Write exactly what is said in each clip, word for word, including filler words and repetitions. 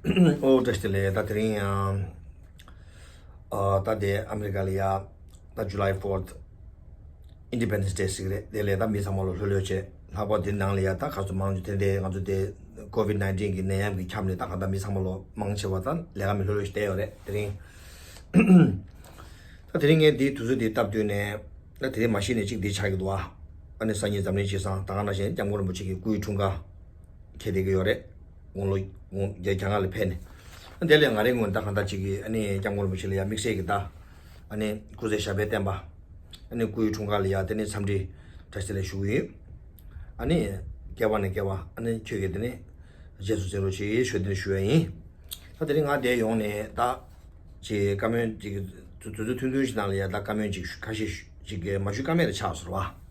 ཨོ་བཀྲ་ཤིས་བདེ་ལེགས། ད་དེ་རིང་ཡང་ཨ་ད་དེ་ཨ་མི་རི་ཀ་ལ་ཡ་ད་July fourth Independence Day ཟེར་གི་རེད། དེ་ལས་ད་མི་ཚང་མ་ལ་ལྷོད་ལྷོད་བྱས། ལྷག་པར་དེ་ནང་ལ་ཡ་ད་ག་ཚོད་མང་ཆེ་དེ་འདྲའི་ང་ཚོ་དེ་COVID nineteen གི་ནད་ཡམས་ཀྱི་ཁྱབ་ནས་ད་ག་ད་མི་ཚང་མ་ལ་མང་ཆེ་བ་ད་ལས་ཀ་མི་ལྷོད་ལྷོད་བྱས་བསྡད་ཡོད་རེད། དེ་རིང་ད་དེ་རིང་ངས་འདིའི་དུས་ཚོད་འདི་སྟབས་བསྟུན་ནས། ད་དེ་རིང་མ་གཞི་ནས་གཅིག་འདི་ཆགས་ཀྱི་འདུག་ཨ། ཨ་ནི་སང་ཉིན་འཛམ་གླིང་སྤྱི་བསང་ད་ག་ནང་བཞིན་སྐྱབས་མགོན་རིན་པོ་ཆེ་གི་སྐུའི་འཁྲུངས་སྐར་འཁེལ་བསྡད་ཀྱི་ཡོད་རེད། དགུང་ལོ་དགུང་བརྒྱད་བརྒྱ་ལྔ་ལ་ཕེབས་ནས། ཨ་དེ་ལས་ང་རའི་ངོས་ནས་ད་གང་ལྟར་གཅིག་གིས་ཨ་ནི་སྐྱབས་མགོན་རིན་པོ་ཆེ་ལ་ཡ་དམིགས་བསལ་གྱི་ད་ཨ་ནི་སྐུ་ཚེ་ཞབས་པད་བརྟན་པ། ཨ་ནི་སྐུའི་འཁྲུངས་སྐར་ལ་ཡ་དེ་ནི་འཚམས་འདྲི་བཀྲ་ཤིས་བདེ་ལེགས་ཞུ་གི་ཡོད། ཨ་ནི་སྐྱེ་བ་ནས་སྐྱེ་བ་ཨ་ནི་ཁྱོད་ཀྱིས་དེ་ནི་རྗེས་སུ་བརྩི་རོགས་བྱེད་ཞུ་དེ་ནི་ཞུ་ཡ་ཡིན། ད་དེ་རིང་ང་འདིར་ཡོང་ནས་ད་ཅིག་བཀའ་མོལ་ཅིག་དུས་ཚོད་ཐུང་ཐུང་ཞིག་ནང་ལ་ཡ་ད་བཀའ་མོལ་ཅིག་ཁ་ཤས་ཅིག་མ་ཞུ་ཀ་མེད་ལ་ཆགས་སོང་བ།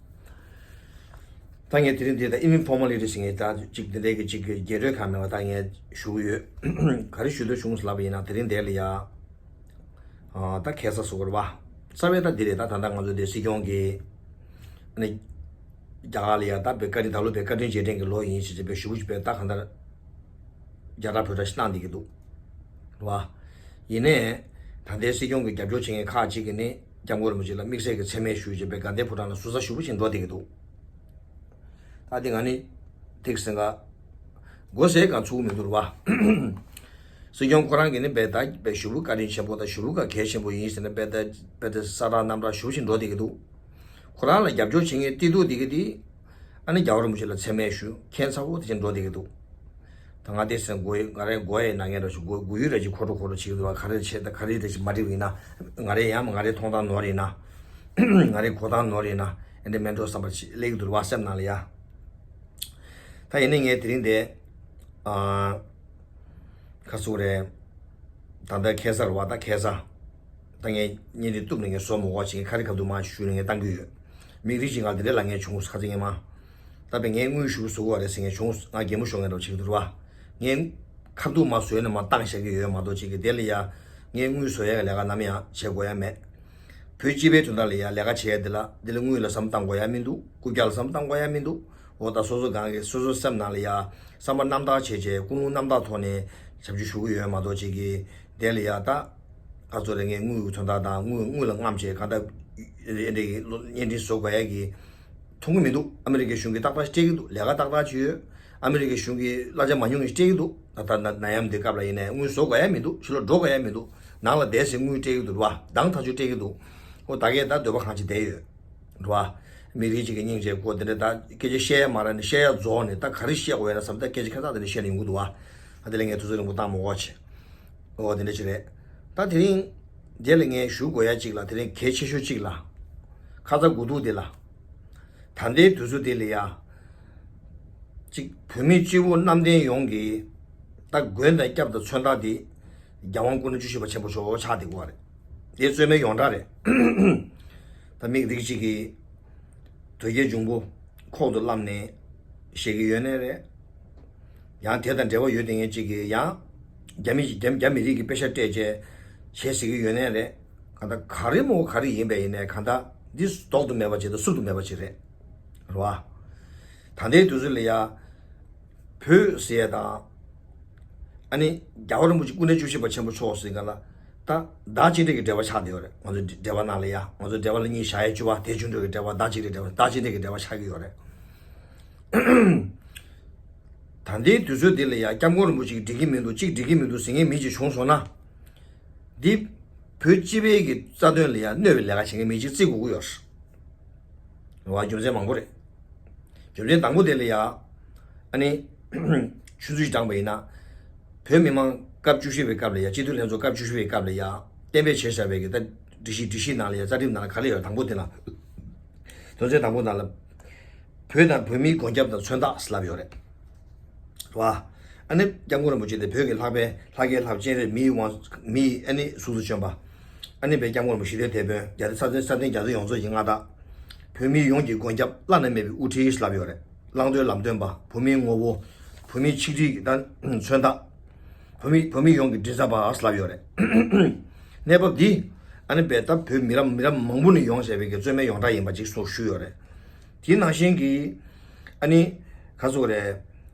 ད་ངས་དེ་རིང་འདི་ད་informality ཟེར་མཁན་ད་ཅིག་འདི་འདྲའི་གི་ཅིག་རྒྱས་སྤྲོས་གང་མེད་པ་ད་ངས་ཞུ་གི་ཡོད། ག་རེ་ཞུ་འདོད་བྱུང་ཟེར་ལབ་པ་ཡིན་ན་དེ་རིང་འདིར་ལ་ཡ། ཨ་ད་ཁ་སང་ཟེར་དགོས་རེད་བ། རྩ་བའི་ད་འདི་རེད། ད་ད་ལྟ་ང་ཚོ་འདི་སྲིད་སྐྱོང་གིས་ཨ་ནི་རྒྱ་གར་ལ་ཡ་ད་བའི་བཀའ་དྲིན་ད་ལོ་བའི་བཀའ་དྲིན་རྗེས་དྲན་གྱི་ལོ་ཡིན་ཞེས་བྱས་པའི་ཞུ་བ་ཞིག་བས་ད་གང་ལྟར་རྒྱ་གར་བོད་དྲ་ཞིག་བཏང་བསྡད་ཀྱི་འདུག་རེད་བ། ཡིན་ནའི་ད་ལྟའི་སྲིད་སྐྱོང་གི་རྒྱབ་སྐྱོར་བྱེད་མཁན་ཁག་ཅིག་གིས་ནི་སྐྱབས་མགོན་རིན་པོ་ཆེ་ལ་དམིགས་བསལ་གྱི་མཚན་སྨད་ཞུས་བྱས་པའི་དགའ་ལྡན་ཕོ་བྲང་ལ་ཟུར་ཟ་ཞུ་བ་ཞིག་འགྲོ་བསྡད་ཀྱི་འདུག་ད་དེ་ང་ནི་ཐིག་སེང་ག་མགོ་ཟས་གང་ཚུགས་མི་འདུག་ར་བ། སྲིད་སྐྱོང་ཁོ་རང་གིས་ནི་བེ་ད་བེ་ཞུ་བུ་བཀའ་དྲིན་ཆེན་པོ་དང་ཞུ་བུ་ག་གལ་ཆེན་པོ་ཡིན་ཟེར་ནས་བེ་ད་བེ་ད་ས་ར་རྣམ་ར་ཞུ་བཞིན་འགྲོ་བསྡད་ཀྱི་འདུག་ཁོ་རང་ལ་རྒྱབ་སྐྱོར་བྱེད་མཁན་ཏི་ཏུ་དེ་གི་དེ་ཨ་ནི་རྒྱལ་བ་རིན་པོ་ཆེ་ལ་མཚན་སྨད་ཞུ་མཁན་ཚ་བོ་དེ་བཞིན་འགྲོ་བསྡད་ཀྱི་འདུག་ད་ང་དེ་སེམས་མགོ་ཡི་ང་རའི་མགོ་ཡི་ནང་ངན་ར་ཞུ་མགོ་མགོ་ཡུ་ར་ཅིག་ཁོ་རོ་ཁོ་རོ་བྱེད་ཀྱི་འདུག་བ། ག་རེ་བྱེད་ད་ག་རེ་རེ་ཅིག་མ་འགྲིག་ཡིན་ན་ང་རེ་ཡང་ང་རེ་མཐོང་སྟངས་ནོར་ཡིན་ན་ང་རེ་གོ་སྟངས་ནོར་ཡིན་ན་ཨེ་འདྲ་མེད་འགྲོ་བསམ་པ་ཅིག་སླེབས་ཀྱི་འདུག་བ་སེམས་ནང་ལ་ཡ། ད་ཡིན་ནའི་ངས་དེ་རིང་དེ། ཨ། ཁ་སུ་རེད། ད་ལྟ་ཁེ་སར་བ་ད་ཁེ་ས། ད་ངས་བརྙན་འདི་གཏུབ་ནས་ངས་བཟོ་མི་དགོས་ཅིག་ཁ་རི་ཁ་ཐུག་མ་ཞུས་ནས་ངས་བཏང་གི་ཡོད། མིག་རིག་ཅིག་ང་དེ་འདྲ་ལ་ངས་བྱུང་ཁ་ཚིག་ངས་མ། ད་པས་ངས་དངུལ་ཞུ་བཟོ་བ་རེད་ཟེར་ངས་བྱུང་ང་གད་མོ་ཤོར་ངས་འགྲོ་བྱེད་ཀྱི་འདུག་བ། ངས་ཁ་ཐུག་མ་བཟོས་ནས་མ་བཏང་བཞག་གི་ཡོད་མ་གཏོགས་ཅིག་གི་དེ་ལ་ཡ། ངས་དངུལ་བཟོ་ཡ་གི་ལས་ཀ་ནམ་ཡང་བྱེད་དགོས་ཡ་མེད། བོད་སྤྱི་པའི་དོན་དག་ལ་ཡ་ལས་ཀ་བྱེད་ཡ་འདི་ལ་འདི་ལ་དངུལ་ལ་བསམ་བཏང་དགོས་ཡ་མི་འདུག་རྐུབ་བཀྱག་ལ་བསམ་བཏང་དགོས་ཡ་མི་འདུག་འོ་ད་སོ་སོ་སྒང་གི་སོ་སོ་སེམས་ནང་ལ་ཡ་བསམ་པ་རྣམ་དག་བྱས་བྱས་ཀུན་སློང་རྣམ་དག་ཐོག་ནས་ཞབས་ཕྱི་ཞུ་གི་ཡོད་མ་གཏོགས་ཅིག་གི་དེ་ལ་ཡ་ད་ག་ཚོད་རེ་ངས་དངུལ་གྱི་དོན་དག་དང་དངུལ་དངུལ་ལ་རྔམ་བྱས་གང་ལྟར་ཨེ་འདྲ་གི་བརྙན་འཕྲིན་བཟོ་དགོས་ཡ་གི་མཐོང་གི་མི་འདུག་ཨ་མི་རི་ཀའི་གཞུང་གིས་ཏག་ཏག་སྤྲད་ཀྱི་འདུག་ལས་ཀ་ཏག་ཏག་བྱས་ཡོད། ཨ་མི་རི་ཀའི་གཞུང་གིས་གླ་ཆ་མ་ཉུང་ངེས་སྤྲད་ཀྱི་འདུག་ད་ལྟ་ན་ན་ཡམ་འདི་སྐབས་ལ་ཡིན་ནའི་དངུལ་བཟོ་དགོས་ཡ་མི་འདུག་ཕྱི་ལོགས་འགྲོ་དགོས་ཡ་མི་འདུག་ནང་ལ་བསྡད་ཟེར་དངུལ་སྤྲད་ཀྱི་འདུག་རེད་བ། འདང་ཐག་ཆོད་སྤྲད་ཀྱི་འདུག་ཨོ་ད་གས་ད་འདོད་པ་གང་ཅི་བསྡད་ཡོད། རེད་བ། མི་རིགས་གཅིག་གི་སྙིང་རྗེ་ཁོ་དེ་འདྲ་ད་སྐད་ཆ་བཤད་ཡ་མ་རག་ནས་བཤད་ཡ་རྫོགས་ནས་ད་ག་རེ་བཤད་དགོས་ཡ་ན་བསམ་ད་སྐད་ཆ་ཁ་ཚག་དེ་འདྲ་བཤད་ནས་ཡོང་གི་འདུག་བ། ཨ་དེ་ལས་ངས་དུས་ཚོད་རིང་པོ་བཏང་མ་དགོས་ཆེ། ཨོ་དེ་འདྲ་ཅིག་རེད། ད་དེ་རིང་དེ་ལ་ངས་ཞུ་དགོས་ཡ་གཅིག་ལ་དེ་རིང་གལ་ཆེ་ཤོས་གཅིག་ལ། ཁ་ཚ་དགོས་གཏུགས་དེ་ལ། ད་ལྟའི་དུས་ཚོད་དེ་ལ་ཡ། གཅིག་བོད་མི་སྤྱི་བོ་གནམ་བསྟན་ཡོངས་ཀྱི་ད་མགོན་དང་སྐྱབས་དང་མཚོན་རྟགས་དེ་རྒྱལ་དབང་སྐུ་ན་བཅུ་བཞི་པ་ཆེན་པོ་མཆོག་ཆགས་བསྡད་ཀྱི་ཡོད་རེད། དེ་རྩོད་མེད་ཡོངས་གྲགས་རེད། ད་མིག་རིག་གཅིག་གིས་དོལ་རྒྱལ་འབྱུང་པོ་ཁོག་ཏུ་བསླངས་ནས་བཤད་ཀྱི་ཡོད་ནའི་རེད། ཡང་དེ་དང་འབྲེལ་བ་ཡོད་དེ་ངས་གཅིག་གིས་ཡང་རྒྱ་མི་རྒྱ་རྒྱ་མི་རིགས་ཀྱི་དཔེ་ཆ་སྤྲད་བྱས་བྱས་ཟེར་གྱི་ཡོད་ནའི་རེད། གང་ལྟར་ག་རེ་མོ་ག་རེ་ཡིན་པ་ཡིན་ནའི་གང་ལྟར་འདི་ལྡོག་ཏུ་མེད་པ་ཅིག་དང་བསུབ་ཏུ་མེད་པ་ཅིག་རེད། རེད་བ། ད་ལྟའི་དུས་ཚོད་ལ་ཡ། བོད་ཟེར་ཡ་དང་། ཨ་ནི་རྒྱལ་བ་རིན་པོ་ཆེ་སྐུ་ཕྲེང་བཅུ་བཞི་པ་ཆེན་པོ་མཆོག་ཟེར་ག་ལ། ད་བདག་གཅིག་འདྲ་གི་འབྲེལ་བ་ཆགས་བསྡད་ཡོད་རེད། ང་ཚོ་འབྲེལ་བ་ནང་ལ་ཡ་ང་ཚོ་འབྲེལ་བ་ལ་གཉིས་བཞག་ཡ་བཅུ་པ་དེ་བཅུ་འདྲ་གི་འབྲེལ་བ་བདག་གཅིག་འདྲ་འབྲེལ་བ་བདག་གཅིག་འདྲ་གི་འབྲེལ་བ་ཆགས་ཀྱི་ཡོད་རེད། ད་ལྟའི་དུས་ཚོད་འདི་ལ་ཡ་སྐྱབས་མགོན་རིན་པོ་ཆེ་གིས་འགྲིག་གི་མི་འདུག་གཅིག་འགྲིག་གི་མི་འདུག་ཟེར་མཁན་མི་གཅིག་བྱུང་སོང་ན། འདི་བོད་སྤྱི་པའི་གི་རྩ་དོན་ལ་ཡ་གནོད་པའི་ལས་ཀ་བྱེད་མཁན་མི་གཅིག་བརྩི་དགོས་ཀྱི་ཡོད་རེད། རེད་བ། རྒྱུ་མཚན་མང་པོ་རེད། རྒྱུ་མཚན་དང་པོ་དེ་ལ་ཡ། ཨ་ནི། ཆུ་ཚོད་ཅིག་དྲངས་པ་ཡིན་ན། བོད་མི་མང་སྐབས་བཅུ་བཞི་པའི་སྐབས་ལ་ཡ་སྤྱི་འཐུས་ལྷན་ཚོགས་སྐབས་བཅུ་བཞི་པའི་སྐབས་ལ་ཡ། གཏན་འབེབས་བྱས་བཞག་པའི་གི་ད་སྒྲིག་གཞི་སྒྲིག་གཞི་ནང་ལ་ཡ་རྩ་ཁྲིམས་ནང་ལ་ག་རེ་ཡོད་དང་པོ་དེ་ལ། དོན་ཚན་དང་པོ་ནང་ལ། བོད་དང་བོད་མིའི་མགོན་སྐྱབས་དང་མཚོན་རྟགས་ལབ་ཡོད་རེད། རེད་བ། ཨ་ནི་སྐྱབས་མགོན་རིན་པོ་ཆེ་དེ་བོད་ཀྱི་ལྷག་པའི་ལྷ་སྐལ་ལྷ་སྤྱན་རས་མིའི་དབང་མིའི་ཨ་ནི་གཟུགས་སུ་བྱོན་པ། ཨ་ནི་བའི་སྐྱབས་མགོན་རིན་པོ་ཆེ་དེ་དེད་དཔོན་རྒྱ་རི་ས་སྟེང་ས་སྟེང་རྒྱ་མཚོ་ཡོངས་རྫོགས་ཀྱི་མངའ་བདག་བོད་མི་ཡོངས་ཀྱི་མགོན་སྐྱབས་བླ་ན་མེད་པའི་དབུ་ཁྲིད་ལབ་ཡོད་རེད། བླང་དོར་ལམ་སྟོན་པ། བོད་མིའི་ངོ་བོ། བོད་མིའི་ཆིག་སྒྲིལ་གྱི་ད་མཚོན་རྟགས། བོད་མི་བོད་མི་ཡོངས་ཀྱི་མགྲིན་ཚབ་པ་ལབ་ཡོད་རེད། གནས་བབ་འདི་ཨ་ནི་བའི་ད་བོད་མི་རབས་མི་རབས་མང་པོ་ནས་ཡོང་བཞིན་པའི་གི་རྩོད་མེད་ཡོངས་གྲགས་ཡིན་པ་ཅིག་སོགས་ཞུས་ཡོད་རེད། དེའི་ནང་བཞིན་གྱི་ཨ་ནི་ག་ཚོད་རེད།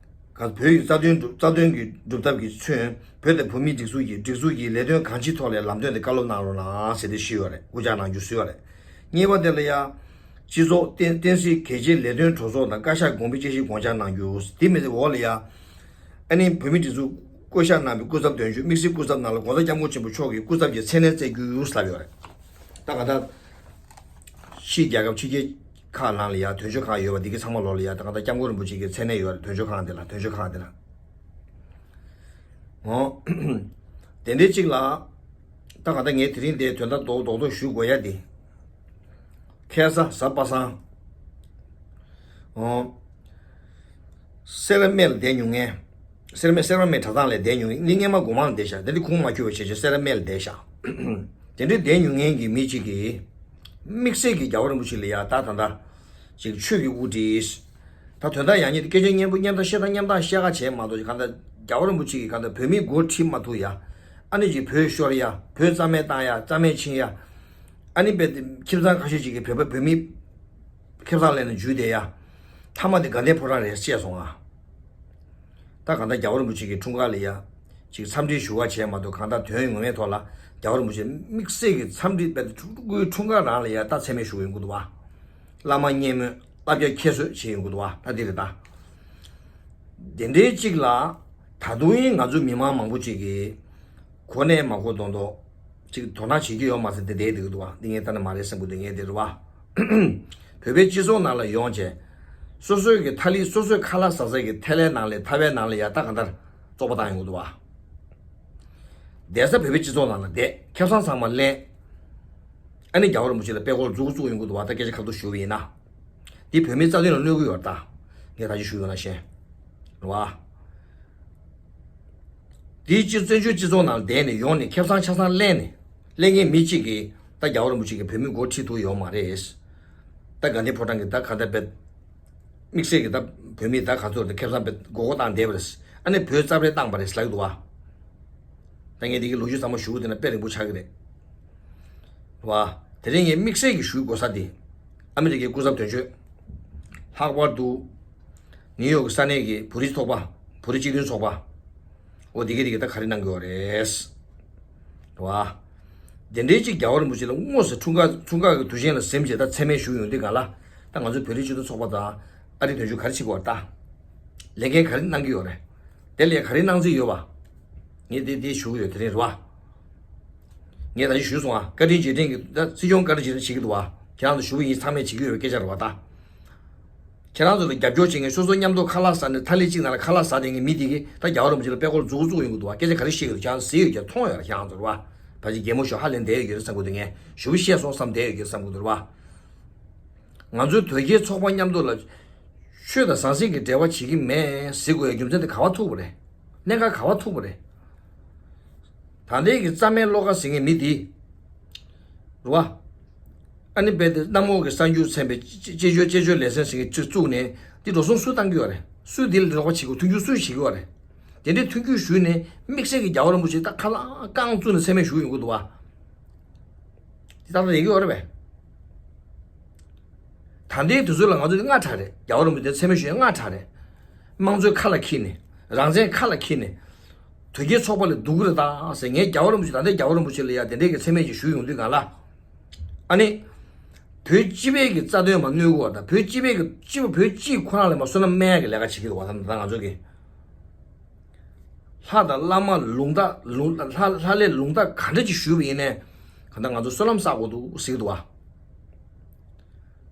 ག་བོད་ཀྱི་རྩ་དོན་སྒྲུབ་རྩ་དོན་གྱི་སྒྲུབ་ཐབས་ཀྱི་ཚུན་བོད་དང་བོད་མིའི་སྒྲིག་འཛུགས་ཀྱི་སྒྲིག་འཛུགས་ཀྱི་ལས་དོན་གང་ཅིའི་ཐོག་ལ་ལམ་སྟོན་དེ་བཀའ་སློབ་གནང་རོགས་གནང་ཟེར་ཏེ་ཞུས་ཡོད་རེད། སྐུ་ཕྱག་ནང་བརྒྱུད་ཞུས་ཡོད་རེད། གཉིས་པ་དེ་ལ་ཡ། སྤྱི་ཚོགས་བསྟན་བསྟན་སྲིད་གལ་ཆེའི་ལས་དོན་གྲོས་ཚོགས་དང་བཀའ་ཤག་དགོངས་པའི་དཔྱད་ཞིབ་དགོངས་འཆར་གནང་རྒྱུ། དེ་མིན་འོག་ལ་ཡ། ཨ་ནི་བོད་མིའི་སྒྲིག་འཛུགས་བསྐོ་གཞག་གནང་བའི་སྐུ་ཚབ་དོན་གཅོད་དམིགས་བསལ་སྐུ་ཚབ་ནང་ལ་༸གོང་ས་༸སྐྱབས་མགོན་ཆེན་པོ་མཆོག་གི་སྐུ་ཚབ་ཀྱི་མཚན་གནས་བསྩལ་རྒྱུ་ལབ་ཡོད་རེད། ད་ག་ད། ཕྱིའི་རྒྱལ་ཁབ་ཕྱི་རྒྱལ་ཁག་ནང་ལ་ཡ་དོན་གཅོད་ཁང་ཡོད་པ་འདི་གའི་ཚང་མ་ལོག་ལ་ཡ་ད་ག་ད་༸སྐྱབས་མགོན་རིན་པོ་ཆེ་གི་མཚན་གནས་ཡོད་རེད། དོན་གཅོད་ཁང་དེ་ལ་དོན་གཅོད་ཁང་དེ་ལ། འོ། དེ་འདྲའི་གཅིག་ལ། ད་ག་ད་ངས་དེ་རིང་འདིར་དོན་དག་རྡོག་རྡོག་རྡོག་ཞུ་དགོས་ཡ་འདི། ཁ་སང་གཟའ་པ་སངས། འོ། སེ་ར་སྨད་ལ་བསྡད་མྱོང་མཁན། སེ་ར་སྨད་སེ་ར་སྨད་གྲྭ་ཚང་ལ་བསྡད་མྱོང་མཁན། འདི་སྔོན་མ་སྒོ་མང་ལ་བསྡད་ཤག་དེ་འདི་ཁུངས་མ་འཁྱོལ་བ་བྱས་བྱས་སེ་ར་སྨད་ལ་བསྡད་ཤག་དེ་འདྲའི་བསྡད་མྱོང་མཁན་གྱི་མི་གཅིག་གིས། དམིགས་བསལ་གྱི་རྒྱལ་བ་རིན་པོ་ཆེ་ལ་ཡ་ད་ད་ད། ཅིག་ཆོས་ཀྱི་དབུ་ཁྲིད། ད་དོན་དག་ཡང་ཉིད་དེ་སྐད་ཆ་སྙན་པོ་སྙན་དང་བཤད་དང་མཉམ་དང་བཤད་ཁ་བྱས་མ་གཏོགས་གང་ལྟར་རྒྱལ་བ་རིན་པོ་ཆེ་གིས་གང་ལྟར་བོད་མིའི་མགོ་ཁྲིད་མ་ཐུབ་ཡ། ཨ་ནི་ཅིག་བོད་ཤོར་ཡ། བོད་རྩ་མེད་བཏང་ཡ། རྩ་མེད་ཕྱིན་ཡ། ཨ་ནི་དཔེ་དེ་ཁྱིམ་ཚང་ཁ་ཤས་ཅིག་གིས་བོད་པ་བོད་མི་ཁེ་བཟང་ལེན་ནས་འཇུས་བསྡད་ཡ། མཐའ་མ་དེ་དགའ་ལྡན་ཕོ་བྲང་རེད་བཤད་སོང་ང་། ད་གང་ལྟར་རྒྱལ་བ་རིན་པོ་ཆེ་གི་འཁྲུངས་སྐར་ལ་ཡ། ཅིག་འཚམས་འདྲི་ཞུ་བ་བྱས་མ་གཏོགས་གང་ལྟར་དོན་ངོ་མའི་ཐོག་ལ་རྒྱལ་བ་རིན་པོ་ཆེ་དམིགས་བསལ་གྱི་འཚམས་འདྲི་དཔེ་དེ་ཕྲུ་གུའི་འཁྲུངས་སྐར་རང་ལ་ཡ་ད་མཚན་སྨད་ཞུ་གི་ཡོང་གི་འདུག་བ། བླ་མ་མཉེས་མོས་བསླབ་བྱ་ཁྱད་གསོད་བྱེད་ཡོང་གི་འདུག་བ། ད་འདི་རེད་ད། དེ་འདྲའི་གཅིག་ལ། ད་དུང་ཡིན་ང་ཚོ་མི་མང་མང་པོ་ཅིག་གིས། གོ་གནས་མ་གོ་མདོག་མདོག་ཅིག་དོ་སྣང་བྱེད་ཀྱི་ཡོད་མ་ཟེར་ཏེ་བསྡད་བསྡད་ཀྱི་འདུག་བ། འདི་ངས་ལྟ་ན་མ་རེད་བསམ་གྱི་འདུག་ངས་དེ་རེད་བ། བོད་པའི་སྤྱི་ཚོགས་ནང་ལ་ཡོང་བྱས། སོ་སོའི་གི་ཐ་ལི་སོ་སོའི་ཁ་ལག་ཟ་ཟ་གི་ཐལ་བའི་ནང་ལས་ཐ་བའི་ནང་ལ་ཡ་ད་གང་ལྟར་བཙོག་པ་བཏང་ཡོང་གི་འདུག་བ། བསྡད་ས་བོད་པའི་སྤྱི་ཚོགས་ནང་ལ་བསྡད། ཁེ་བཟང་ཚང་མ་ལེན། ཨ་ནི་རྒྱལ་བ་རིན་པོ་ཆེ་ལ་དཔེ་ཁོག་མཛུབ་གུ་བཙུགས་ཡོང་གི་འདུག་བ། ད་སྐད་ཆ་ཁ་ཐུག་ཞུ་བ་ཡིན་ན། འདི་བོད་མིའི་རྩ་དོན་ལ་གནོད་ཀྱི་ཡོད་རེད་ད། ངས་ད་ཅི་ཞུ་ཡོད་ན་ཤེས། རེད་བ། དེའི་སྤྱི་བཙན་བྱོལ་སྤྱི་ཚོགས་ནང་བསྡད་ནས་ཡོང་ནས་ཁེ་བཟང་ཆ་ཚང་ལེན་ནས་ལེན་མཁན་མི་གཅིག་གིས་ད་རྒྱལ་བ་རིན་པོ་ཆེ་གིས་བོད་མི་མགོ་ཁྲིད་ཐུབ་ཡོད་མ་རེད། ད་དགའ་ལྡན་ཕོ་བྲང་གི་ད་ག་ད་བེད། དམིགས་བསལ་གྱི་ད་བོད་མི་ད་ག་ཚོད་ད་ཁེ་བཟང་བེད་མགོ་སྐོར་བཏང་བསྡད་པ་རེད། ཨ་ནི་བོད་རྩ་བྲལ་བཏང་པ་རེད་ལབ་ཀྱི་འདུག་བ། ད་ངས་འདི་གི་ལོ་རྒྱུས་ཚང་མ་ཞུ་གི་འདུག་ན་དཔེ་རིང་པོ་ཆགས་ཀྱི་རེད། བ། དེ་རིང་ངས་དམིགས་བསལ་གྱི་ཞུ་དགོས་ས་དེ། ཨ་མི་རི་ཀའི་སྐུ་ཚབ་དོན་གཅོད། ལྷག་པར་དུ། ནིའུ་ཡོག་གི་ས་གནས་ཀྱི་བོད་རིགས་ཚོགས་པ། བོད་རིགས་སྤྱི་མཐུན་ཚོགས་པ། འོ་དེ་གས་དེ་གས་ད་ག་རེ་གནང་གི་ཡོད་རེད། བ། དེ་འདྲའི་ཅིག་རྒྱལ་བ་རིན་པོ་ཆེ་ལ་དངོས་སུ་འཁྲུངས་སྐར་འཁྲུངས་སྐར་གྱི་དུས་ཆེན་ལ་གཟིམས་བྱས་ད་མཚན་སྨད་ཞུ་ཡོང་དུས་གང་ལ། ད་ང་ཚོའི་བོད་རིགས་སྤྱི་མཐུན་ཚོགས་པ་དང་། ཨ་རིའི་དོན་གཅོད་ག་རེ་བྱེད་ཀྱི་ཡོད་རེད་ད། ལས་འགན་ག་རེ་གནང་གི་ཡོད་རེད། དེ་ལས་ག་རེ་གནང་རྩིས་ཡོད་པ། ངས་དེ་དེ་ཞུ་གི་ཡོད་དེ་རིང་རེད་བ། ངས་ད་ཅི་ཞུས་སོང་ཨ། བཀའ་དྲིན་རྗེས་དྲན་གྱི་ད་སྲིད་སྐྱོང་བཀའ་དྲིན་རྗེས་དྲན་བྱེད་ཀྱི་འདུག་བ། ཁྱེད་རང་ཚོ་ཞུ་བ་ཡིན་ཚང་མས་བྱེད་ཀྱི་ཡོད་པའི་སྐད་ཆ་རེད་བ་ད། ཁྱེད་རང་ཚོ་ལ་རྒྱབ་སྐྱོར་བྱེད་མཁན་སོ་སོ་མཉམ་དུ་ཁ་ལག་ཟ་ནས་ཐ་ལི་གཅིག་ནང་ལ་ཁ་ལག་ཟ་བསྡད་མཁན་མི་དེ་གིས་ད་རྒྱལ་བ་རིན་པོ་ཆེ་ལ་དཔེ་ཁོག་མཛུབ་གུ་བཙུགས་ཡོང་གི་འདུག་བ། སྐད་ཆ་ག་རེ་བཤད་ཀྱི་འདུག་ཁྱེད་རང་ཚོ་གཟིགས་ཡོད་ཀྱི་མཐོང་ཡོད་ར། ཁྱེད་རང་ཚོ་རེད་བ། ད་ཅི་གད་མོ་ཞོ་ཧ་ལས་བསྡད་ཡོད་ཀྱི་རེད་བསམ་གྱི་འདུག་ངས་ཞུ་བ་བཤད་སོང་བསམ་བསྡད་ཡོད་ཀྱི་རེད་བསམ་གྱི་འདུག་རེད་བ། ང་ཚོའི་དོལ་རྒྱལ་ཚོགས་པ་མཉམ་དུ་ལ། ཆོས་དང་ཟང་ཟིང་གི་འབྲེལ་བ་བྱེད་ཀྱི་མེད་ཟེར་དགོས་ཡ་རྒྱུ་མཚན་དེ་ག་བ་ཐུག་པ་རེད། གནད་འགག་ག་བ་ཐུག་པ་རེད། ད་ལྟའི་གི་རྩ་མེད་བློ་དགའ་ཟེར་མཁན་མི་འདི། རེད་བ། ཨ་ནི་རྦད་དེ་གནམ་འོག་གི་གསར་འགྱུར་ཚན་པའི་ཅེ་ཅེ་ཅོ་ཅེ་ཅོ་ལེ་ཚན་ཟེར་མཁན་ཅིག་བཙུགས་ནས་འདི་འགྲོ་སོང་སུས་བཏང་གི་ཡོད་རེད། སུས་འདི་ལ་རོགས་པ་བྱེད་དགོས་མཐུན་འགྱུར་སུས་བྱེད་ཀྱི་ཡོད་རེད། དེ་འདྲའི་མཐུན་འགྱུར་ཞུས་ནས་དམིགས་བསལ་གྱི་རྒྱལ་བ་རིན་པོ་ཆེ་ད་ཁ་ལག་རྐང་བཙུགས་ནས་མཚན་སྨད་ཞུ་ཡོང་གི་འདུག་བ། འདི་ཏག་ཏག་ཡིན་གྱི་ཡོད་རེད་པས། ད་ལྟའི་དུས་ཚོད་ལ་ང་ཚོ་འདི་སྔ་དྲགས་རེད། རྒྱལ་བ་རིན་པོ་ཆེ་མཚན་སྨད་ཞུ་ཡ་སྔ་དྲགས་རེད། དམངས་གཙོའི་ཁ་ལ་འཁྱེར་ནས། རང་བཙན་ཁ་ལ་འཁྱེར་ནས། དོལ་རྒྱལ་ཚོགས་པ་ལས་སྡུག་གི་རེད་ད་ཟེར། ངས་རྒྱལ་བ་རིན་པོ་ཆེ་ད་ལྟའི་རྒྱལ་བ་རིན་པོ་ཆེ་ལ་ཡ་དེ་འདྲའི་གི་མཚན་སྨད་ཅིག་ཞུ་ཡོང་དུས་གང་ལ། ཨ་ནི། བོད་སྤྱི་པའི་གི་རྩ་དོན་མ་གནོད་གི་བ་དང་བོད་སྤྱི་པའི་གི་སྤྱི་བོད་སྤྱི་ཁོ་རང་ལ་མ་བསོད་ནམས་སྨད་ཡ་གི་ལས་ཀ་བྱེད་ཀྱི་འདུག་བ། ད་ད་ང་ཚོ་གི། ལྷ་དང་བླ་མ་ལུང་བདག་ལུང་ལྷ་ལྷ་ལས་ལུང་བདག་ག་འདྲ་ཅིག་ཞུས་པ་ཡིན་ནའི། གང་ལྟར་ང་ཚོ་བསོད་ནམས་བསགས་དགོས་འདུག་ཟེར་གྱི་འདུག་བ།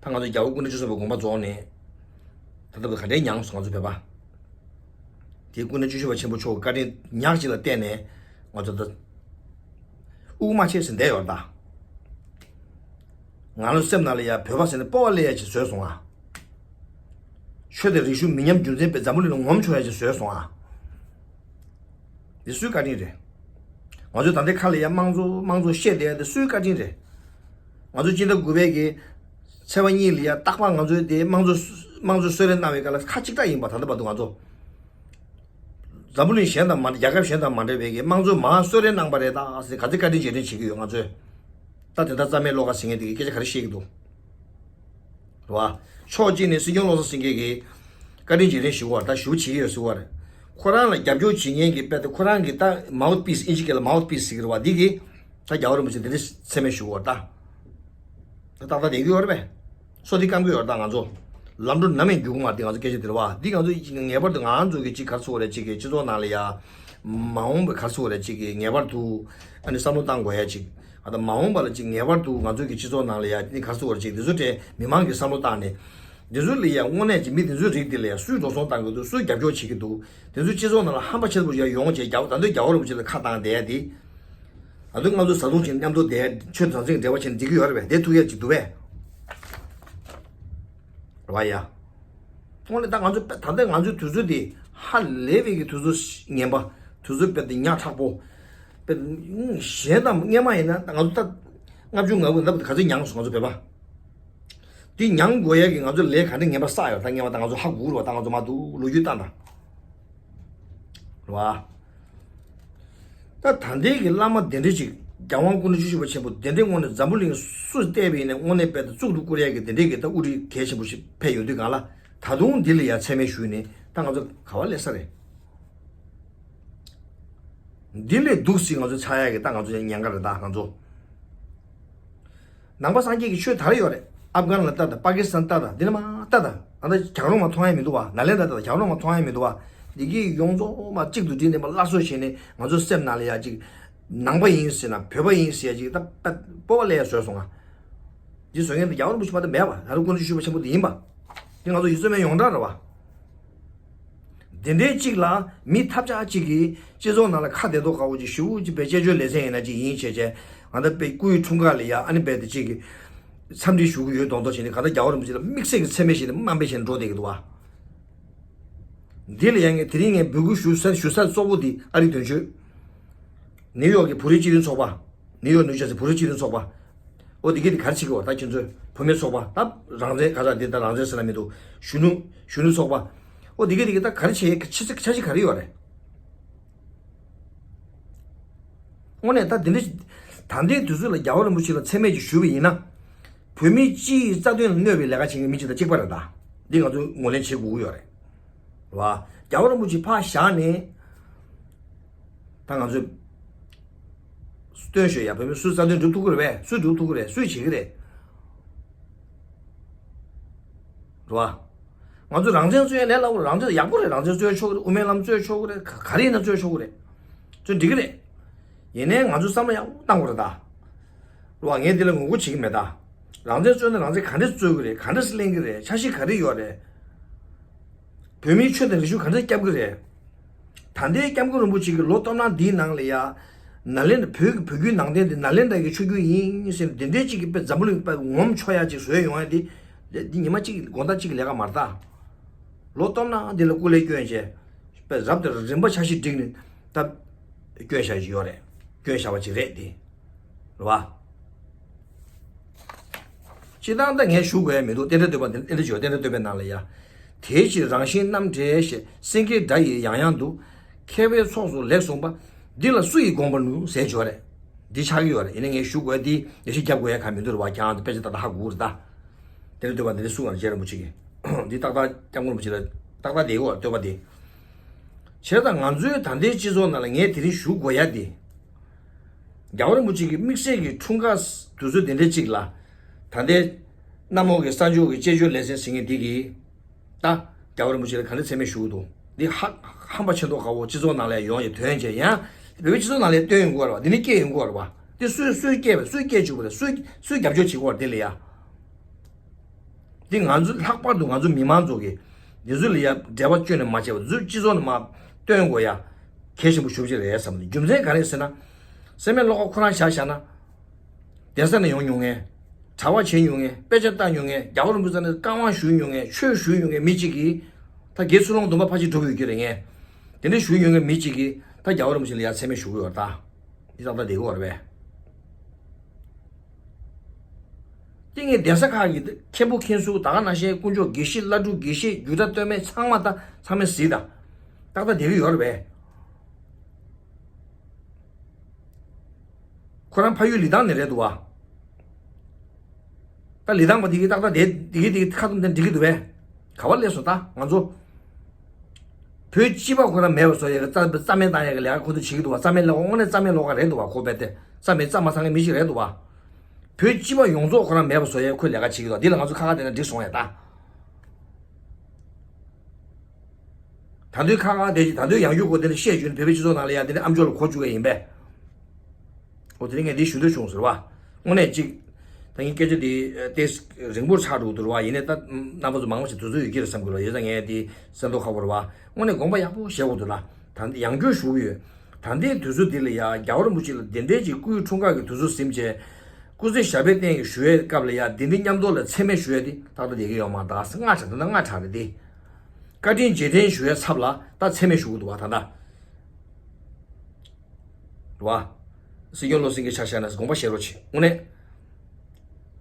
ད་ང་ཚོ་རྒྱལ་བ་སྐུ་ཕྲེང་བཅུ་གསུམ་པའི་དགོངས་པ་རྫོགས་ནས། ད་ལྟ་བར་ག་འདྲའི་མྱངས་སོང་ང་ཚོ་བོད་པ། དེ་སྐུ་ཕྲེང་བཅུ་བཞི་པ་ཆེན་པོ་མཆོག་གི་བཀའ་དྲིན་ཉག་གཅིག་ལ་བརྟེན་ནས་ང་ཚོ་ད། དབུགས་མ་ཆད་ཟེར་བསྡད་ཡོད་ད། ང་ཚོ་སེམས་ནང་ལ་ཡ་བོད་པ་ཟེར་ནས་སྤོབས་པ་སླེབས་ཡ་ཅིག་བཟོས་སོང་ང་། ཆོས་དང་རིག་གཞུང་མི་ཉམས་རྒྱུ་མཚན་པའི་འཛམ་བུ་གླིང་ལ་ངོམ་ཆོག་ཡ་ཅིག་བཟོས་སོང་ང་། འདི་སུའི་བཀའ་དྲིན་རེད། ང་ཚོས་ད་ལྟའི་ཁ་ལ་ཡ་དམངས་གཙོ་དམངས་གཙོ་བཤད་བསྡད་ཡ་འདི་སུའི་བཀའ་དྲིན་རེད། ང་ཚོ་སྤྱི་ཟླ་དགུ་པའི་གི་ཚེས་པ་གཉིས་ལ་ཡ་རྟག་པར་ང་ཚོའི་དེ་དམངས་གཙོ་དམངས་གཙོ་གསོལ་རས་གནང་བའི་སྐབས་ལ་ཁ་གཅིག་གྲགས་ཡིན་པ། ད་ལྟ་བར་དུ་ང་ཚོ་འཛམ་བུ་གླིང་གཞན་དང་མ་འདྲ། རྒྱལ་ཁབ་གཞན་དང་མ་འདྲ་བའི་གི་དམངས་གཙོ་མར་གསོལ་རས་གནང་པ་རེད་ད་ཟེར་ག་ཚོད་བཀའ་དྲིན་རྗེས་དྲན་བྱེད་ཀྱི་ཡོད་ང་ཚོས། ད་དེ་ལྟར་རྩ་མེད་བློ་དགའ་ཟེར་མཁན་དེ་གི་སྐད་ཆ་ག་རེ་བཤད་ཀྱི་འདུག་རེད་བ། ཕྱོགས་གཅིག་ནས་སྲིད་སྐྱོང་བློ་བཟང་སེང་གེ་གིས། བཀའ་དྲིན་རྗེས་དྲན་ཞུ་བར་ད་ཞུ་བྱེད་ཀྱི་ཡོད་ཟེར་བར། ཁོ་རང་ལ་རྒྱབ་སྐྱོར་བྱེད་མཁན་གྱི་དཔེ་དེ་ཁོ་རང་གི་ད་མའོ་ཐ་པིས་ཨིན་ཇི་སྐད་ལ་མའོ་ཐ་པིས་ཟེར་གྱི་རེད་བ། འདི་གིས་ད་རྒྱལ་བ་རིན་པོ་ཆེ་འདི་འདྲ་མཚན་སྨད་ཞུ་བར་ད། ད་ཏག་ཏག་བསྡད་ཀྱི་ཡོད་རེད་པས། སོ་འདི་སྐམ་གྱི་ཡོད་རེད་ད་ང་ཚོ། ལམ་འགྲོ་ནམ་ཡང་རྒྱུག་གི་མ་རེད་འདི་ང་ཚོ་སྐད་ཆ་དེ་རེད་བ། འདི་ང་ཚོ་ངེས་པར་དུ་ང་ཚོ་གི་ཅིག་ག་རེ་ཟེར་དགོས་རེད། ཅིག་གི་སྤྱི་ཚོགས་ནང་ལ་ཡ། མ་འོངས་པའི་ག་རེ་ཟེར་དགོས་རེད། ཅིག་གི་ངེས་པར་དུ་ཨ་ནི་བསམ་བློ་བཏང་དགོས་ཡ་ཅིག་ཨ་ད་མ་འོངས་པ་ལ་ཅིག་ངེས་པར་དུ་ང་ཚོ་གི་སྤྱི་ཚོགས་ནང་ལ་ཡ་ནི་ག་རེ་ཟེར་དགོས་རེད། ཅིག་འདི་ཚོ་གྲས་མི་མང་གི་བསམ་བློ་བཏང་ནས། འདི་ཚོ་ལ་ཡ་དངོས་གནས་ཀྱི་མི་འདི་ཚོའི་རིགས་འདི་ལ་ཡ་སུས་འགྲོ་སོང་བཏང་གི་འདུག་སུས་རྒྱབ་སྐྱོར་བྱེད་ཀྱི་འདུག་འདི་ཚོ་སྤྱི་ཚོགས་ནང་ལ་ཧམ་པ་ཆེན་པོ་ཡ་ཡོང་བྱས་རྒྱ་ད་དུང་རྒྱལ་བ་རིན་པོ་ཆེ་ལ་ཁ་བཏང་བསྡད་ཡ་འདི། ད་དུང་ང་ཚོ་བཟའ་བཏུང་བྱས་མཉམ་དུ་བསྡད་ཡ་ཆོས་དོན་ཚན་འབྲེལ་བ་བྱས་ནས་འགྲིག་གི་ཡོད་རེད་པས། དེ་ཐུག་ཡ་ཅིག་འདུག་པས། རེད་བ་ཡ། དངོས་གནས་ད་ང་ཚོ་ད་ལྟ་ང་ཚོའི་དུས་ཚོད་འདི་ཧ་ལས་པའི་གི་དུས་ཚོད་ངན་པ། དུས་ཚོད་དཔེ་དེ་ཉག་ཕྲ་པོ། དཔེ་གཞན་དང་སྔོན་མ་ཡིན་ན་ད་ང་ཚོ་ད་ལྔ་བཅུ་ང་དགུ་ལབ་ག་ཚོད་མྱངས་སོང་ང་ཚོ་བོད་པ། དེ་མྱང་དགོས་ཡ་གི་ང་ཚོ་ལས་ག་འདྲ་ངན་པ་བསགས་ཡོད་ད་ངན་པ་ད་ང་ཚོ་ཧ་གོ་གི་རེད་བ། ད་ང་ཚོ་མ་འདུག་ལོ་རྒྱུས་ལྟ་ན། རེད་བ། ད་ད་ལྟའི་གི་བླ་མ་དེ་འདྲ་ཅིག་རྒྱལ་དབང་སྐུ་ཕྲེང་བཅུ་བཞི་པ་ཆེན་པོ་དེ་འདྲའི་ངོས་ནས་འཛམ་བུ་གླིང་སུས་བལྟས་པ་ཡིན་ནའི་དངོས་གནས་དཔེ་ད་གཙུག་ཏུ་བཀུར་ཡ་གི་དེ་འདྲའི་གི་ད་དབུ་ཁྲིད་གལ་ཆེན་པོ་ཞིག་ཕེབས་ཡོང་དུས་སྒང་ལ་ད་དུང་འདི་ལ་ཡ་མཚན་སྨད་ཞུས་ནས་ད་ང་ཚོ་ག་བ་སླེབས་ས་རེད། འདི་ལས་སྡུག་ཅིག་ང་ཚོ་ཆགས་ཡ་གི་ད་ང་ཚོ་ཉེན་ཁ་རེད་ད་ང་ཚོ། ནང་པ་སངས་རྒྱས་ཀྱི་ཆོས་དར་ཡོད་རེད། ཨབ་གྷན་ལ་ལྟ་དང་པ་ཀི་སི་ཐན་ལྟ་དང་འདི་ནས་མར་ལྟ་དང་ད་ལྟ་གྱང་རོང་མ་མཐོང་ཡ་མི་འདུག་བ། ནཱ་ལེནྡྲ་ལྟ་དང་གྱང་རོང་མ་མཐོང་ཡ་མི་འདུག་བ། འདི་གི་ཡོངས་རྫོགས་མ་གཅིག་ཏུ་བསྒྲིལ་ནས་མ་སླར་གསོ་བྱས་ནས་ང་ཚོ་སེམས་ནང་ལ་ཡ་ཅིག་ནང་པ་ཡིན་ཟེར་ན་བོད་པ་ཡིན་ཟེར་ཡ་ཅིག་ད་ད་སྤོབས་པ་སླེབས་ཡ་བཟོས་སོང་ང་། འདི་བཟོ་མཁན་དེ་རྒྱལ་བ་རིན་པོ་ཆེ་མ་གཏོགས་མེད་པ། ད་རུང་སྐུ་ཕྲེང་བཅུ་བཞི་པ་ཆེན་པོ་དེ་ཡིན་པ། འདི་ང་ཚོ་ཡིད་ཚིམ་པའི་ཡོངས་གྲགས་རེད་བ། དེ་འདྲའི་གཅིག་ལ་མི་ཐབས་ཆག་གཅིག་གིས་སྤྱི་ཚོགས་ནང་ལ་ཁ་བདེ་མདོག་ཁ་པོ་ཅིག་ཞུ་ཅིག་པའི་དཔྱད་བརྗོད་ལེ་ཚན་ཡིན་ན་ཅིག་ཡིན་བྱས་བྱས་ང་ད་དཔེ་སྐུའི་འཁྲུངས་སྐར་ལ་ཡ་ཨ་ནི་རྦད་དེ་གཅིག་གིས་འཚམས་འདྲི་ཞུ་གི་ཡོད་མདོག་མདོག་བྱས་ནས་གང་ལྟར་རྒྱལ་བ་རིན་པོ་ཆེ་ལ་དམིགས་བསལ་གྱི་མཚན་སྨད་བྱས་ནས་དམའ་འབེབས་བྱས་ནས་འགྲོ་བསྡད་ཀྱི་འདུག་བ། འདི་ལ་ཡ་ངས་དེ་རིང་ངས་འབོད་སྐུལ་ཞུ་ས་ཞུ་ས་གཙོ་བོ་འདི་ཨ་རིའི་དོན་གཅོད། ནིའུ་ཡོག་གི་བོད་རིགས་སྤྱི་མཐུན་ཚོགས་པ། ནིའུ་ཡོག་ནིའུ་ཇར་སི་བོད་རིགས་སྤྱི་མཐུན་ཚོགས་པ། ཨོ་དེ་གས་དེ་ག་རེ་བྱེད་ཀྱི་ཡོད་ད་ཁྱེད་ཚོས་བུད་མེད་ཚོགས་པ་ད་རང་བཙན་ག་ས་འདི་ད་རང་བཙན་ཟེར་ན་མི་འདུག་གཞོན་ནུ་གཞོན་ནུ་ཚོགས་པ། ཨོ་དེ་གས་དེ་གས་ད་ག་རེ་བྱེད་ཆ་ཆ་ཆ་ག་རེ་ཡོད་རེད། དངོས་གནས་ད་འདི་འདྲ་ད་ལྟའི་དུས་ཚོད་ལ་རྒྱལ་བ་རིན་པོ་ཆེ་ལ་མཚན་སྨད་ཅིག་ཞུས་པ་ཡིན་ན། བོད་མི་སྤྱི་ཡི་རྩ་དོན་ལ་གནོད་པའི་ལས་ཀ་བྱེད་མཁན་མི་གཅིག་དང་གཅིག་པ་རེད་ད། འདི་ང་ཚོས་ངོས་ལེན་བྱེད་དགོས་ཀྱི་ཡོད་རེད། རེད་བ། རྒྱལ་བ་རིན་པོ་ཆེ་ཕར་བཞག་ནས། ད་ང་ཚོས་སྟོན་ཤོད་ཡ། བོད་མི་སུས་རྩ་དོན་སྒྲུབ་ཐུབ་ཀྱི་རེད་པས། སུས་སྒྲུབ་ཐུབ་ཀྱི་རེད། སུས་བྱེད་ཀྱི་རེད། རེད་བ། ང་ཚོས་རང་བཙན་རྩོད་ཡ་ལས་སླ་པོ་རེད། རང་བཙན་ཡག་པོ་རེད། རང་བཙན་རྩོད་ཆོག་གི་རེད། དབུ་མའི་ལམ་རྩོད་ཆོག་གི་རེད། ག་ག་རེ་ཡིན་ན་རྩོད་ཆོག་གི་རེད། རྩོད་འགྲིག་གི་རེད། ཡིན་ནའི་ང་ཚོས་བསམ་བློ་ཡག་པོ་བཏང་དགོས་རེད་ད། རེད་བ། ངས་འདི་ལ་ངོ་རྒོལ་བྱེད་ཀྱི་མེད་ད། རང་བཙན་རྩོད་ན་རང་བཙན་ག་འདྲས་རྩོད་ཀྱི་རེད། ག་འདྲས་ལེན་གྱི་རེད། འཆར་གཞི་ག་རེ་ཡོད་རེད། བོད་མིའི་ཆོས་དང་རིག་གཞུང་ག་འདྲས་སྐྱབས་ཀྱི་རེད། ད་ལྟའི་སྐྱབས་མགོན་རིན་པོ་ཆེ་གིས་ལོ་སྟོང་ཕྲག་འདིའི་ནང་ལ་ཡ། ནཱ་ལེནྡྲ་བོད་ཀྱི་བོད་བརྒྱུད་ནང་བསྟན་འདི་ནཱ་ལེནྡྲ་གི་ཆོས་བརྒྱུད་ཡིན་ཟེར་ནས་འདི་འདྲའི་གཅིག་གིས་དཔེ་འཛམ་བུ་གླིང་དཔེ་ངོམ་ཆོག་ཡ་ཅིག་བཟོས་ཡོང་ཡ་འདི། འདི་ཉི་མ་གཅིག་དགོང་དག་གཅིག་གི་ལས་ཀ་མ་རེད་ད། ལོ་སྟོང་ཕྲག་འདི་ལ་སྐུ་ལས་བསྐྱོན་བྱས། དཔེ་རབ་དང་རིམ་པ་འཆར་གཞི་བསྒྲིགས་ནས་ད་བསྐྱོན་བཞག་ཡོད་རེད། བསྐྱོན་བཞག་པ་ཅིག་རེད་དེ། རེད་བ། སྤྱིར་བཏང་ད་ངས་ཞུ་དགོས་ཡ་མི་འདུག་རྟེན་འབྲེལ་བསྟོད་པ་འདི་རྟེན་འབྲེལ་ཞུ་བ་རྟེན་འབྲེལ་བསྟོད་པའི་ནང་ལ་ཡ། དེའི་ཕྱིར་རང་བཞིན་རྣམ་བྲལ་ཞེས། སེང་གེའི་སྒྲ་ཡིས་ཡང་ཡང་འདུ། མཁས་པའི་ཚོགས་སུ་ལེགས་གསུངས་པ། འདི་ལ་སུ་ཡིས་དགོངས་པར་ནུས་ཟེར་བྱས་རེད། འདི་ཆགས་ཀྱི་ཡོད་རེད། ཡིན་ན་ངས་ཞུ་དགོས་ཡ་འདི་ཡ་ཤི་རྒྱབ་དགོས་ཡ་གང་མི་འདུག་རེད་བ། ཁྱེད་རང་ཚོ་དཔེ་ཆ་ཏག་ཏག་ཧ་གོ་གི་རེད་ད། དེ་ནས་བསྟོད་པ་འདི་ནི་སུ་གང་རྗེ་རིན་པོ་ཆེ་གིས། འདི་ཏག་ཏག་སྐྱབས་མགོན་རིན་པོ་ཆེ་ལ་ཏག་ཏག་བསྡད་ཡོད་བསྟོད་པ་འདི། བྱས་ཙང་ང་ཚོའི་ད་ལྟའི་སྤྱི་ཚོགས་ནང་ལ་ངས་དེ་རིང་ཞུ་དགོས་ཡ་འདི། རྒྱལ་བ་རིན་པོ་ཆེ་གི་དམིགས་བསལ་གྱི་འཁྲུངས་སྐར་དུས་ཚོད་འདི་འདྲའི་གཅིག་ལ། ད་ལྟའི་གནམ་འོག་གི་གསར་འགྱུར་གྱི་དཔྱད་བརྗོད་ལེ་ཚན་ཟེར་མཁན་འདི་གིས། ད་རྒྱལ་བ་རིན་པོ་ཆེ་ལ་ག་འདྲ་མཚན་སྨད་ཞུ་གི་འདུག་འདི་ཧ་ཧམ་པ་ཆེ་མདོག་ཁ་པོ་སྤྱི་ཚོགས་ནང་ལ་ཡོང་ཡ་དོན་བྱས་ཡང་། བོད་པའི་སྤྱི་ཚོགས་ནང་ལ་བཏོན་ཡོང་གི་ཡོད་རེད་བ། འདི་ནི་སྐད་ཡོང་གི་ཡོད་རེད་བ། འདི་སུས་སུས་སྐད་སུས་སྐད་བཅུག་གི་རེད། སུས་སུས་རྒྱབ་སྐྱོར་བྱེད་ཀྱི་ཡོད་རེད་དེ་ལ་ཡ། འདི་ང་ཚོ་ལྷག་པར་དུ་ང་ཚོ་མི་མང་ཚོ་གིས་འདི་ཚོ་ལ་ཡ་འབྲེལ་བ་བཅོས་ནས་མ་བྱས་པ་ཚོས་སྤྱི་ཚོགས་ནང་མར་བཏོན་དགོས་ཡ་གལ་ཆེན་པོ་ཞེ་པོ་ཅིག་རེད་བསམ་འདུག་རྒྱུ་མཚན་ག་རེ་ཟེར་ན། སེམས་མེད་བློ་ཁོག་ཁོ་རང་བཞག་བཞག་ན། གདན་ས་ནས་ཡོང་མྱོང་མཁན། གྲྭ་པ་བྱེད་མྱོང་མཁན། དཔེ་ཆ་ལྟ་མྱོང་མཁན། རྒྱལ་བ་རིན་པོ་ཆེ་ནས་བཀའ་དབང་ཞུས་མྱོང་མཁན། ཆོས་ཞུས་མྱོང་མཁན་མི་གཅིག་གིས། ད་དགེ་ཚུལ་སློང་སྡོམ་པ་ཕལ་ཆེར་གྲུབ་ཡོད་ཀྱི་རེད་ངས། དེ་འདྲ་ཞུས་མྱོང་མཁན་མི་གཅིག་གིས་ད་རྒྱལ་བ་རིན་པོ་ཆེ་ལ་ཡ་མཚན་སྨད་ཞུ་གི་ཡོད་རེད་ད། འདི་ཏག་ཏག་བསྡད་ཀྱི་ཡོད་རེད་པས། དེ་ངས་གདན་ས་ཁག་གི་མཁན་པོ་མཁན་ཟུར་ད་ག་ནང་བཞིན་དཀོན་མཆོག་དགེ་བཤེས་བླ་སྤྲུལ་དགེ་བཤེས་རྒྱུད་གྲྭ་སྟོད་སྨད་ཚང་མ་ད་ཚང་མས་གཟིགས་ད། ཏག་ཏག་བསྡད་ཀྱི་ཡོད་རེད་པས། ཁོ་རང་ཕ་ཡུལ་ལི་ཐང་ནས་རེད་འདུག་བ། ད་ལི་ཐང་པ་དེ་གིས་ཏག་ཏག་དེ་དེ་གིས་དེ་གིས་ཁ་བཏུམ་དེ་འགྲིག་གི་འདུག་བས། ག་བ་སླེབས་སོང་ད་ང་ཚོ། བོད་སྤྱི་པ་ཁོ་རང་མེད་པ་བཟོ་ཡ་གི་རྩ་རྩ་མེད་བཏང་ཡ་གི་ལས་ཀ་ཁོ་ཚོ་བྱེད་ཀྱི་འདུག་བ། རྩ་མེད་ལས་ཁོ་དངོས་གནས་རྩ་མེད་ལོག་ག་རེད་འདུག་བ། ཁོ་རྦད་དེ་རྩ་མེད་རྩ་མ་ཚང་གི་མི་ཞིག་རེད་འདུག་བ། བོད་སྤྱི་པ་ཡོངས་རྫོགས་ཁོ་རང་མེད་པ་བཟོ་ཡ་ཁོས་ལས་ཀ་བྱེད་ཀྱི་འདུག་འདི་ལ་ང་ཚོ་ཁ་ཁ་བསྡད་ན་འགྲིག་སོང་ཡ་ད། ད་དུང་ཁ་ཁ་བསྡད་ཀྱི་ད་དུང་ཡང་རྒྱུ་གོ་དེ་ལ་བཤད་རྒྱུ་ནི་བོད་པའི་སྤྱི་ཚོགས་ནང་ལ་ཡ་དེ་ནི་ཨམ་ཅོག་ལ་གོ་བཅུག་ག་ཡིན་པས། འོ་དེ་རིང་ངས་འདི་ཞུ་འདོད་བྱུང་ཟེར་བ། དངོས་གནས་གཅིག་ད་ངའི་སྐད་ཆ་འདི་ཏེ་རིང་པོར་ཆགས་འགྲོ་འདུག་བ། ཡིན་ནའི་ད་རྣམ་པ་ཚོ་མང་པོ་ཞིག་དུས་ཚོད་ཡོད་ཀྱི་རེད་བསམ་གི་རེད་བ། ཡོད་ཙང་ངས་འདི་གསན་མདོག་ཁ་པོ་རེད་བ། དངོས་གནས་དགོངས་པ་ཡག་པོ་བཞེས་དགོས་འདུག་ལ། ད་ཡང་བསྐྱར་ཞུ་གི་ཡོད། ད་ལྟའི་དུས་ཚོད་འདི་ལ་ཡ་རྒྱལ་བ་རིན་པོ་ཆེ་ལ་འདི་འདྲའི་ཅིག་སྐུའི་འཁྲུངས་སྐར་གྱི་དུས་ཚོད་ཟིན་བྱས། སྐུ་ཚེ་ཞབས་པད་བརྟན་གྱི་ཞུ་ཡས་སྐབས་ལ་ཡ་འདི་འདི་མཉམ་དུ་ལ་མཚན་སྨད་ཞུ་ཡས་འདི་ཏག་ཏག་བསྡད་ཀྱི་ཡོད་མ་རེད། ད་སྔ་དྲགས་ད་ལྟ་སྔ་དྲགས་རེད་དེ། བཀའ་དྲིན་རྗེས་དྲན་ཞུ་ཡས་ཚབ་ལ་ད་མཚན་སྨད་ཞུ་གི་འདུག་བ། ད་ལྟ། རེད་བ། སྲིད་སྐྱོང་བློ་སེང་གེ་ཆ་བཞག་ན་དགོངས་པ་བཞེས་རོགས་བྱེད། དངོས་གནས།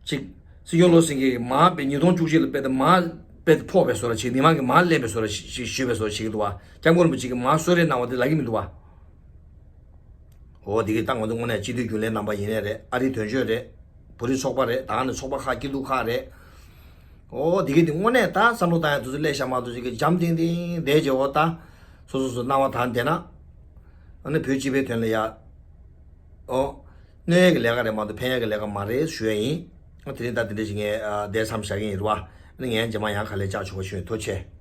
ཅིག་སྲིད་སྐྱོང་བློ་སེང་གེ་མར་པའི་ཉིས་སྟོང་བཅུ་གཅིག་ལ་དཔེ་ད་མར་དཔེ་ཕོག་པའི་བཟོ་འདྲ་བྱེད། མི་མང་གིས་མར་གླེན་པའི་བཟོ་འདྲ་ཞིག་ཞུས་པའི་བཟོ་འདྲ་བྱེད་ཀྱི་འདུག་བ། སྐྱབས་མགོན་རིན་པོ་ཆེ་གིས་མར་གསོལ་རས་གནང་བ་དེ་ལབ་ཀྱི་མི་འདུག་བ། འོ་དེ་གི་ད་ང་ཚོ་དངོས་གནས་སྤྱི་འཐུས་རྒྱུན་ལས་རྣམ་པ་ཡིན་ནའི་རེད། ཨ་རིའི་དོན་གཅོད་རེད། བོད་རིགས་ཚོགས་པ་རེད། ད་ནི་ཚོགས་པ་ཁག་སྐྱིད་སྡུག་ཁག་རེད། འོ་དེ་གི་དེ་དངོས་གནས་ད་བསམ་བློ་བཏང་ཡ་དུས་ཚོད་སླེབས་ཤག་མ་གཏོགས་ཅིག་གི་འཇམ་ཐིང་ཐིང་བསྡད་རྗེས་འོ་ད་སོ་སོ་སོ་སྣང་བ་དང་བསྡད་ན། ཨ་ནི་བོད་སྤྱི་པའི་དོན་ལ་ཡ། ཨོ། གནོད་ཡས་ཀྱི་ལས་ཀ་རེད་མ་གཏོགས་ཕན་ཡས་ཀྱི་ལས་ཀ་མ་རེད་ཞུ་ཡ་ཡིན། ཨ་དེ་རིང་ད་དེ་འདྲ་ཞིག་ངས་ཨ་བསྡད་མཚམས་བཞག་གི་ཡིན་རེད་བ། ཨ་ནི་ངས་རྗེས་མ་ཡང་ག་ལེར་བཅར་ཆོག་པ་ཞུ་ཡིན། ཐུགས་རྗེ་ཆེ།